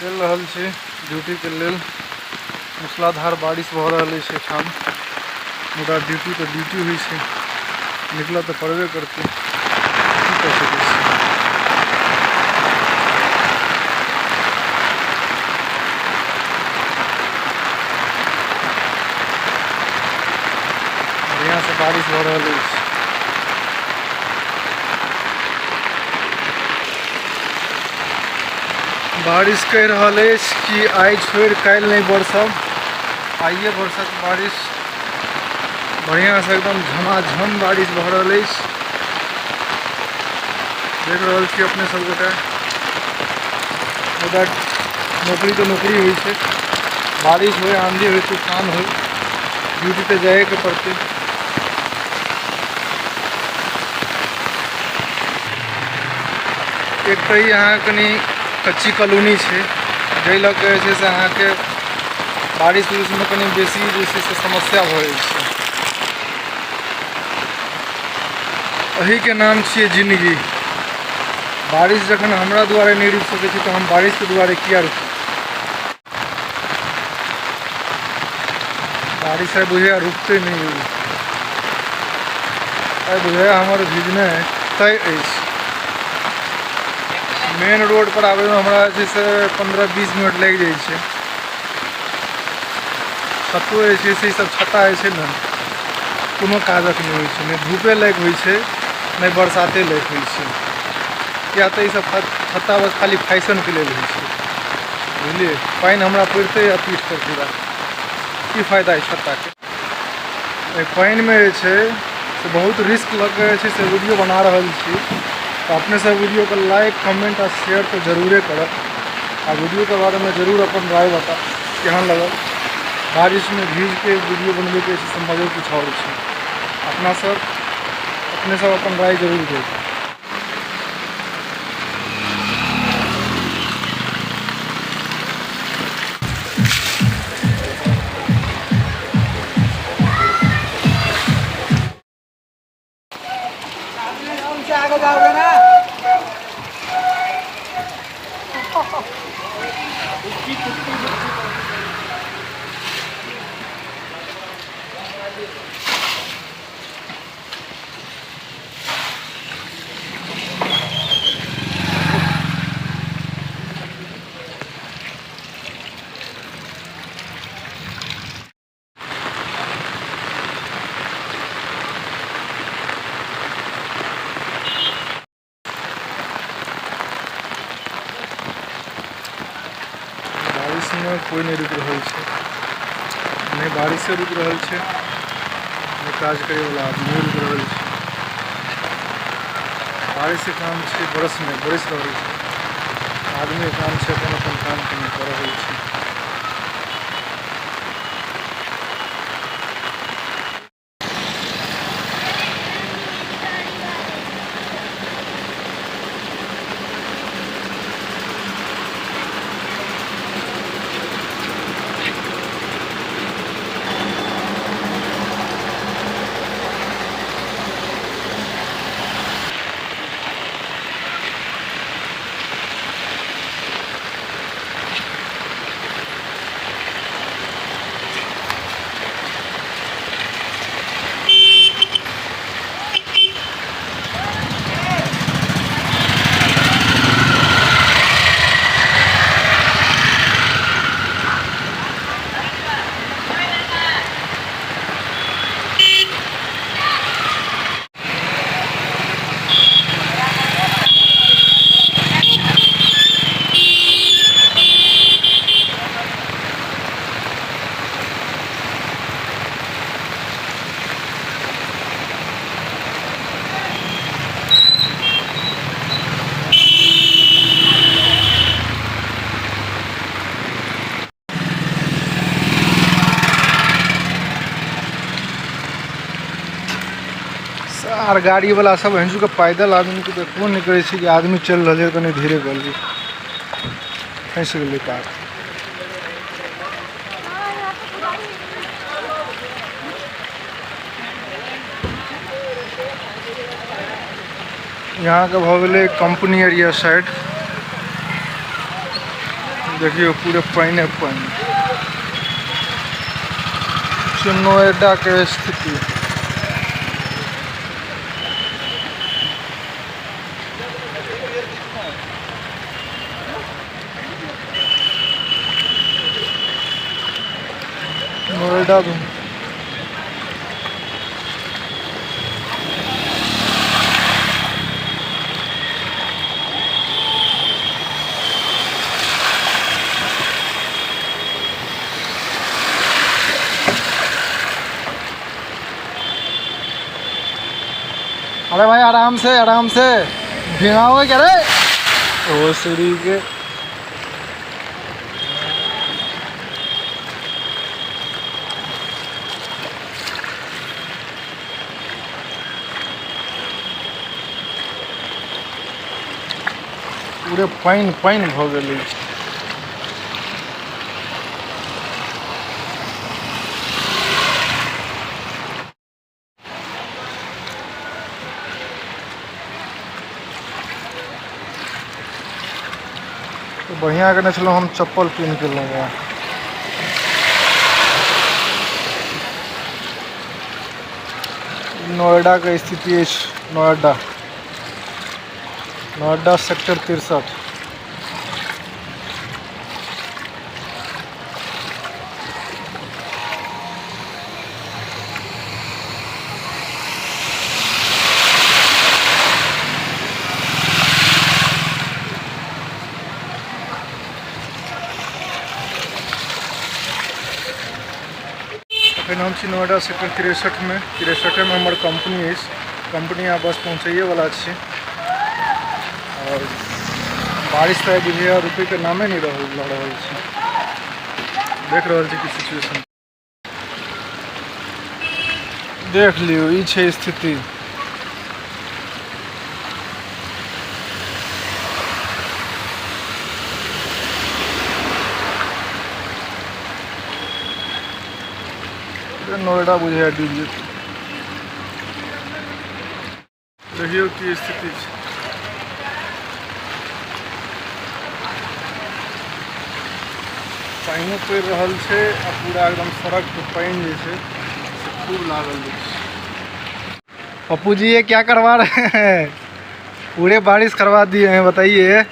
निकलि रहल छी ड्यूटीके लेल। मूसलाधार बारिश भऽ रहल अछि एहिठाम, मुदा ड्यूटी तऽ ड्यूटी होइ छै, निकलऽ तऽ पड़बे करतै। की कऽ सकै छी। बढ़िआँसँ बारिश भऽ रहल अछि। बारिश कहि रहल अछि कि आइ छोड़ि काल्हि नहि बरसब, आइए बरसत बारिश। बढ़िआँसँ एकदम झमाझम बारिश भऽ रहल अछि। देख रहल छी अपने सब गोटे। मुदा नौकरी तऽ नौकरी होइ छै, बारिश होइ, आंधी होइ, तूफान होइ, ड्यूटी तऽ जाइएके पड़तै। एक तऽ ई अहाँ कनि कच्ची कॉलोनी छै, जाहि लऽ कऽ जे छै से अहाँके बारिश उरिशमे कनि बेसी जे छै से समस्या भऽ जाइ छै। एहिके नाम छियै जिनगी। बारिश जखन हमरा दुआरे नहि रुकि सकै छै तऽ हम बारिशके दुआरे किया रुकू। बारिश आइ बुझैया रुकतै नहि। आइ बुझैया हमर भीजनाइ तय अछि। मेन रोड पर आबैमे हमरा जे छै से 15-20 मिनट लागि जाइ छै। छतो जे छै से ई सब छत्ता जे छै ने कोनो काजक नहि होइ छै, नहि धूपे लागि होइ छै, नहि बरसाते लागि होइ छै। किया तऽ ई सब छत्ता बस खाली फैशनके लेल होइ छै, बुझलियै। पानि हमरा पड़िते या पीठ पर पूरा, की फायदा एहि छत्ताके। एहि पानिमे जे छै से बहुत रिस्क लऽ कऽ जे छै से वीडियो बना रहल छी। तऽ अपने सब वीडियोके लाइक, कमेंट आ शेयर तऽ जरूरे करब आ वीडियोके बारेमे जरूर अपन राय बताउ केहन लगल। बारिशमे भीजके वीडियो बनबैके जे छै से मजे किछु आओर छै। अपना सब अपने सब अपन राय जरूर देब। आगे जाओगे ना। बारिशमे कोइ नहि रुकि रहल छै, नहि बारिशे रुकि रहल छै, नहि काज करैवला आदमी रुकि रहल छै। बारिशके काम छै बरसमे, बरसि रहल छै। आदमीके काम छै अपन अपन काम कनि कऽ रहल छै। आर गाड़ी वाला सब एहन के पैदल आदमी के देखबो नहि करै छै कि आदमी चलि रहल छै, कनि धीरे गली फँसि गेलै कार। यहाँ के भऽ गेलै कंपनी एरिया साइड। देखियौ पूरे पानिए पानि छै। नोएडाके स्थिति। नोएडा घूम। अरे भाई आराम से, आराम से, भिगाओगे क्या रे? ओ सीढ़ी के पूरे पानि पानि भऽ गेल अछि। तऽ बढ़िआँ केने छलहुँ हम, चप्पल कीन के लेलहुँ हँ। नोएडाके स्थिति अछि, नोएडा, नोएडा सेक्टर 63। अखन हम छी नोएडा सेक्टर 63मे। 63मे हमर कंपनी अछि। कंपनी आ बस पहुँचैएवला छी आओर बारिश तऽ बुझैया रुकैके नामे नहि लऽ रहल छै। देख रहल छी कि सिचुएशन देख लियौ, ई छै स्थिति। नोएडा बुझाइया डूबि जेतै। देखियौ की स्थिति छै। पानिओ पड़ि रहल छै आ पूरा एकदम सड़क पर पानि जे छै से खूब लागल अछि। पप्पू जी ये क्या करवा रहे हैं? पूरे बारिश करवा दिए हैं, बताइए।